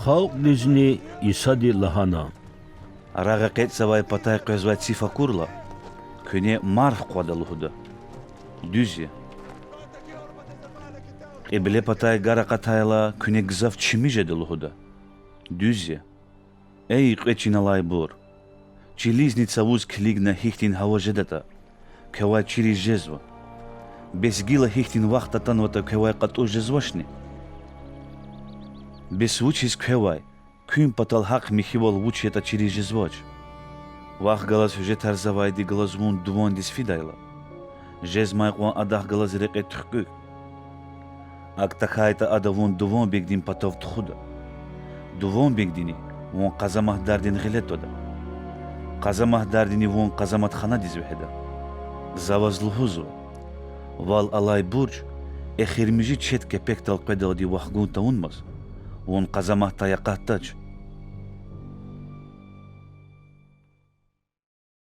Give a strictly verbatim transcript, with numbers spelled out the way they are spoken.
Халкьдизни Исади лагьана: Рагъ экъечӀзавай патай къвезвай циф акурла, куьне марф хъвада лугьуда. Дуьз я. Кьибле патай гар акъатайла, куьне гзаф чими жеда лугьуда. Дуьз я. Эй кьве чин алайбур! Чилизни цавуз килигна гьихьтин гьава жедатӀа, квевай чириз жезва. Бес гила гьихьтин вахт атанватӀа, квевай кьатӀуз жезвачни? Бес вучиз квевай, куьн патал гьахъ михьивал вуч ятӀа чириз жезвач? Вахъ галаз гьуьжетарзавайди галаз вун дувандиз фидайла, жезмай кьван адахъ галаз рекье туьхкӀуь. АкӀ тахьайтӀа, ада вун дуванбегдин патав тухуда. Дуванбегдини вун къазаматдардин гъиле твада. Къазаматдардини вун къазаматханадиз вегьеда. За ваз лугьузва: вал алай бурж эхиримжи четь кепекдал къведалди вахгун тавунмаз, вун къазаматдай акъатдач,